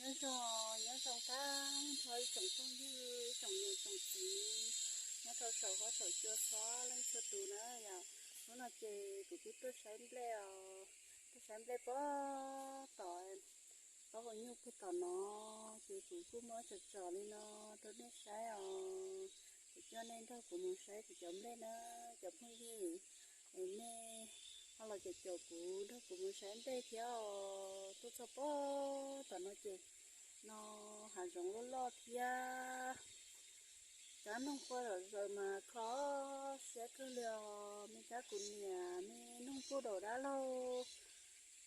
Nyob zoo, nyob zoo tag nrho ib tsoom phooj ywg, ib tsoom niam tsoom txiv nyob rau saum huab saum cua txhua leej txhua tus na yom. Hnub no ces kuv kuj tuaj saib nplej os, tuaj saib nplej puag tom, ob hauv nyuj puag tom no, ces kuv kuj muab tsom tsom li no rau nej saib os. Kuv coj nej nrog kuv mus saib kuv cov nplej na cov phooj ywg. Es nej ho los caum caum kuv nrog kuv mus saib nplej thiab os. Tuaj txog puag tom no ces no hav zoov loj loj thiab, kab noog quaj zom zaws mas kho siab kawg li os. Me kab kuv niam me noog puj daum dab laug,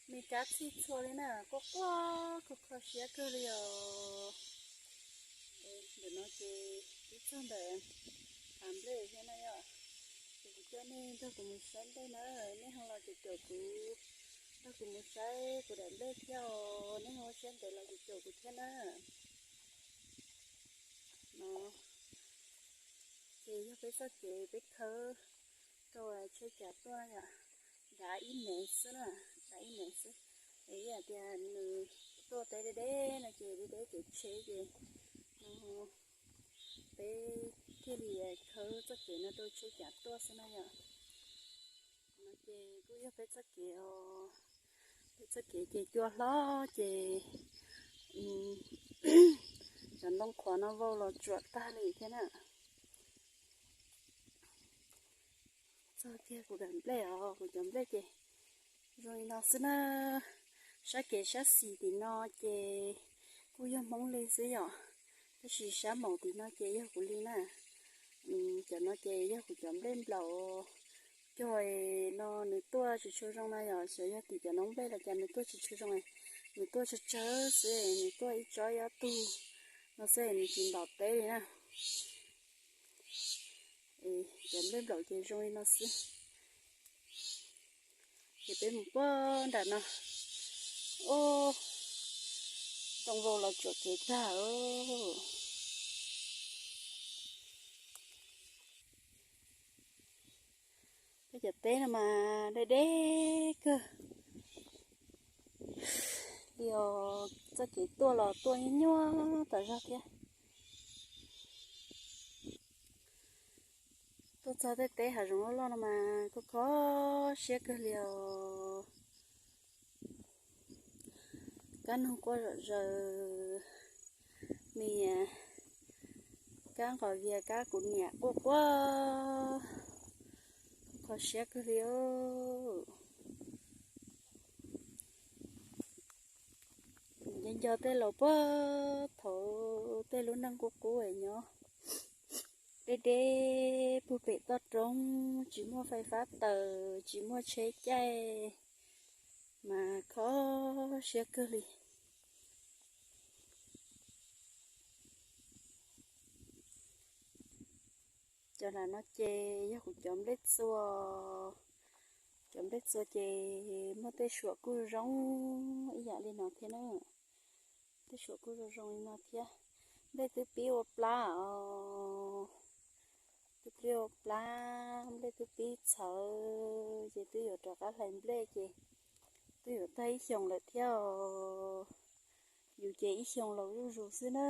me kab txhij txhua li na, quaj quaj kho kho siab kawg li os. Ntawm no ces twb txog ntawm hav nplej thiab na yom. Ces kuv coj nej nrog kuv mus saib nplej na, nej ho los caum caum kuv, nrog kuv mus saib kuv daim nplej thiab os. Nej ho ua siab ntev los caum caum kuv thiab na. No ces yog peb txoj kev peb khawb rau tsheb cav tuaj yom, dav ib mev xwb na, dav ib mev xwb. Es ib yam tias nws tuaj teb deb deb no ces deb deb kev tsheb ces no peb thiaj li khawb txoj kev no rau tsheb cav tuaj xwb na yom. No ces kuj yog peb txoj kev os, peb txoj kev ces cua hlob ces cov ntoo qhuav no vau los tsuam tag li thiab na. Txog kiag kuv daim nplej os, kuv cov nplej ces zoo li no xwb na. Sab kev sab xis tim no ces kuj yog Hmoob li xwb yom, tab sis sab maum tim no ces yog kuv li na. Cov no ces yog kuv cov nplej nplaum. Cog no nws tuaj tsis tshua zoo na yom, xyov yog tim cov noob nplej los cas nws tuaj tsis tshua zoo, nws tuaj tsawg tsawg xwb, nws tuaj ib tsob ib ob tug no xwb nws tsis ntaus teb li na. Cov nplej nplaum ces zoo li no xwb. Ces peb mus puag nram no, ub, ntoo vau los tsuam kev tag. Peb cov teb no mas deb deb kawg li os, txoj kev tuaj los tuaj nyuaj nyuaj tas zog thiab. Tuaj txog tej teb hav zoov loj loj no mas kho kho siab kawg li os. Kab noog quaj zom zaws, me kab nqos vias kab kuv niam quaj quaj, kho kho siab kawg li os. Nco nco tej laus puag thaum ub tej lub neej qub qub es nyob deb deb puag pem toj roob, tsis muaj fais fab taws, tsis muaj tsheb caij, mas kho siab kawg li. Cov nram no ces yog kuv cov nplej txua. Cov nplej txua ces muaj tej suam kuj zoo ib yam li no thiab na. Tej suam kuj zoo zoo li no thiab. Nplej twb pib ua plab os. Twb pib ua plab, nplej twb pib txhawv ces twb yuav rov qab hlais nplej ces twb yuav tag ib xyoos lawm thiab os. Yus ces ib xyoos laus zuj zus xwb na.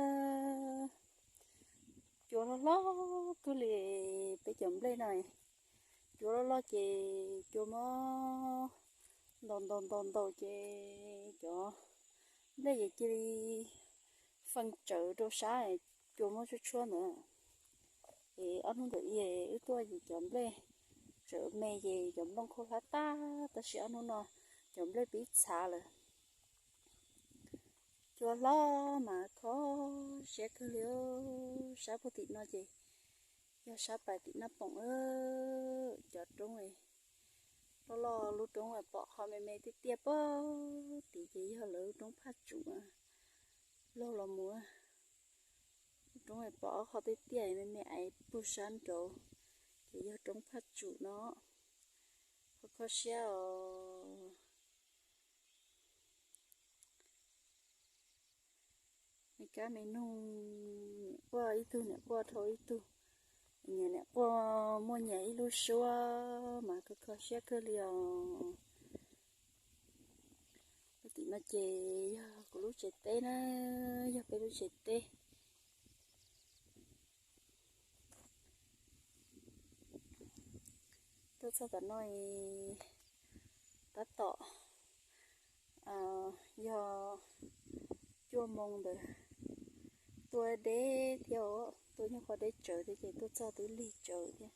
Cua hlob hlob kawg li peb cov nplej no. Cua loj loj ces cua mob ntaus ntaus ntaus ntaus ces cov nplej ces cia li feej tsawv rau sab, cua mob tshuab tshuab ntawd. Es ob hnub ntawm i wb tuaj ces cov nplej tsawv me ces cov nplooj khaub hlab tag, tab sis ob hnub no cov nplej pib txhav lawm. Cua hlob mas kho siab kawg li. Sab puag tim no ces yog sab pais tim Naj Poom, cov roob loj loj, lub roob pom qhov me me tiaj tiaj puag tim ces yog lawv lub roob phaj tsum, laug los mus. Lub roob pom ob qhov tiaj tiaj me me aiv puag sab nraud ces yog roob phaj tsum no. Kho kho siab os. Me kab me noog, niam quaj ib tug niam quaj dhau ib tug, nyias niam quaj muaj nyias ib lub suab mas kho kho siab kawg li os. Lub tim no ces yog kuv lub tsev teb na, yog peb lub tsev teb. Tuaj txog tom no tab tom yog cuaj moo ntawd, tuaj deb thiab, tuaj nyob qhov deb tsawv thiab ces tuaj txog twb lig tsawv thiab.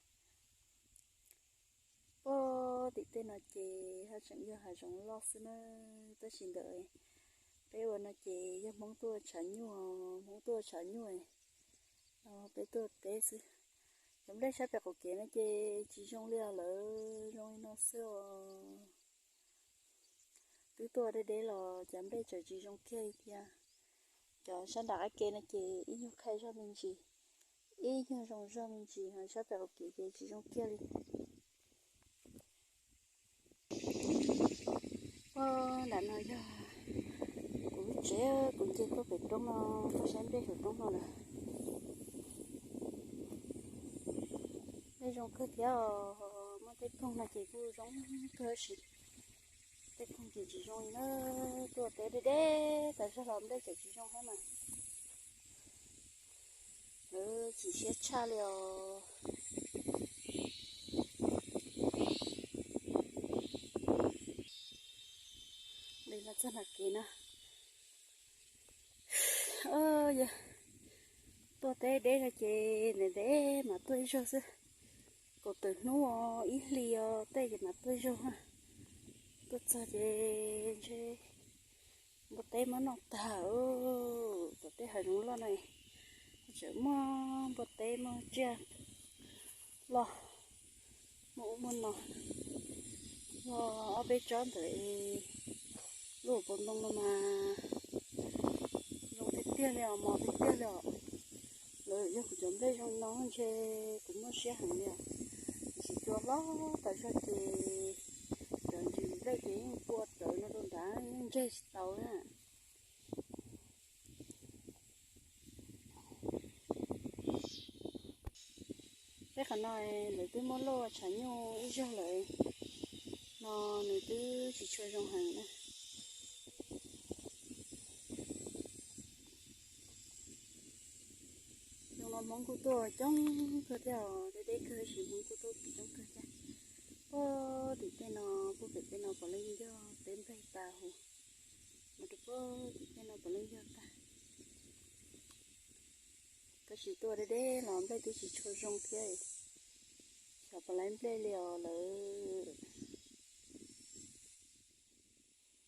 Pog tim tej no ces haj tseem yog hav zoov loj xwb na, tab sis ntawd peb ua no ces yog Hmoob tuaj tshav nyuj, Hmoob tuaj tshav nyuj, peb tuaj teb xwb. Cov nplej sab pem qaum kev no ces tsis zoo li os lawm, zoo li no xwb os. Twb tuaj deb deb los cov nplej tseem tsis zoo kiag li thiab. Cov sab nram qab ke no ces ib nyuag qhia zog me ntsis, ib nyuag zoo zog me ntsis, ho sab pem qaum kev ces tsis zoo kiag li. Pog nram no yog kuv lub tsev, kuv nce tuaj pem roob no, tuaj saib nplej saum roob no lawm. Nplej zoo kawg thiab os, muaj tej ploog no ces kuj zoo kawg si. Tej ploog ces tsis zoo li na, tuaj teb deb deb tas zog los nplej tseem tsis zoo thiab mas. Lawv chim siab tshaj li os. Li no txog nram kev na. Yog tuaj teb deb no ces ntev ntev mas tuaj ib zaug xwb. Kaum tawm hnub ib hlis os tej ces mas tuaj ib zaug. Tuaj txog ces ntshe npua teb muab noj tag. Tom tej hav zoov loj no tseem muaj npua teb muaj tsiaj loj muaj ub muaj no. Yog ob peb tsob ntawd, lub hauv paus ntoo no mas zoo tiag tiag li os, mos tiag tiag li os. Lawv yog kuv cov nplej zoo no ntshe kuv muaj siab heev li os. Tiam sis cua hlob tas zog ces cov ntsis nplej ces yeej tua rawv no rau nrad yeej ntseg tsis tau na. Peb qhov no lawv twb muab luaj tshav nyuj ib zaug lawm no, nws twb tsis tshua zoo heev na. Xyoo no Hmoob kuj tuaj coob kawg thiab os, deb deb kawg sis Hmoob kuj tuaj coob kawg thiab. Pog tim tej no, pog pem tej no puav leej yog teb nplej tas huv, mas rau pog tim tej no puav leej yog tag. Tab sis tuaj deb deb los nplej twb tsis tshua zoo thiab, xyov puas laib nplej li os lawm.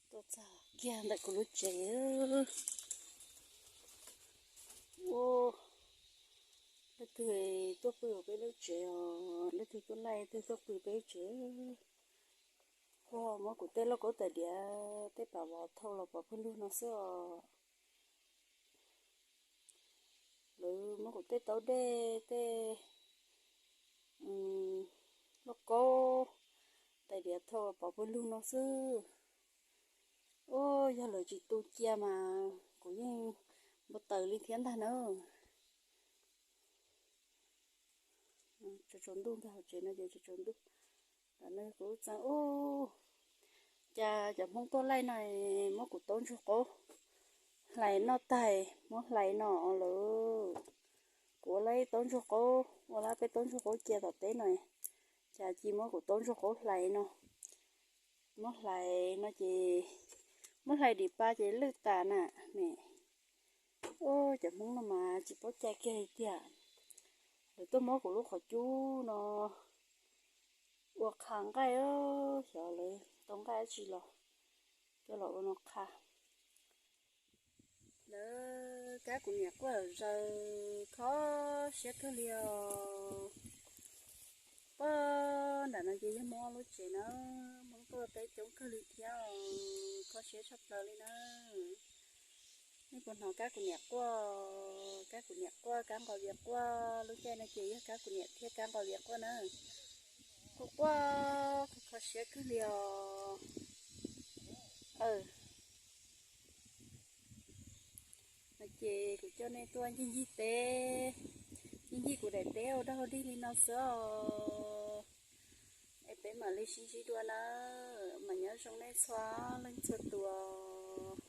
Tuaj txog kiag ntawm kuv lub tsev. Ua, leej twg tuaj pw hauv peb lub tsev os, leej twg tuaj laij twg tuaj pw peb lub tsev. Ua, muab kuv tej lauj kaub tais diav, tej pam vov thau los pov pawg lug no xwb os. Lawv muab kuv tej taub dej, tej lauj kaub tais diav thau pov pawg lug no xwb. Ua, yog lawv tsis tu cia mas kuv yeej npau taws li thiab ntag na. Tsaus ntuj ntag, hauv tsev no ces tsaus ntuj. Kuv txeev ub, cas cov Hmoob tuaj laij no muab kuv taub ntsuag qaub hlais noj tag, muab hlais no lawm. Kuv ua laib taub ntsuag qaub, ua lab peb taub ntsuag qaub cia tom teb no, cas cia muab kuv taub ntsuag qaub hlais no. Muab hlais no ces, muab hlais dim pa ces lwj tas na ne. Ua, cov Hmoob no mas tsis paub cai kiag li tiag. Lawv tuaj muab kuv lub qhov cub no ua qha nqaij, xyov lawv tau nqaij dab tsi los coj los ua no qha. Lawv kab kuv niam quaj zaws kho siab kawg li os. Pog nram no ces yog Hmoob lub tsev na, Hmoob tuaj teb coob kawg li thiab, kho siab tshaj plaws li na. Nej puas hnov kab kuv niam quaj, kab kuv niam quaj, kab nqos vias quaj, lub caij no ces yog kab kuv niam thiab kab nqos vias quaj na. Quaj quaj kho siab kawg li os. No ces kuv coj nej tuaj ncig ncig teb, ncig ncig kuv daim teb ua dog ua dig li no xwb os. Es peb mam li sib ntsib dua na, mas nyob zoo nej txhua leej txhua tus.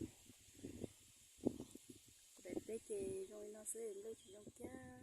Zoo li no xwb, nplej tsis zoo kiag.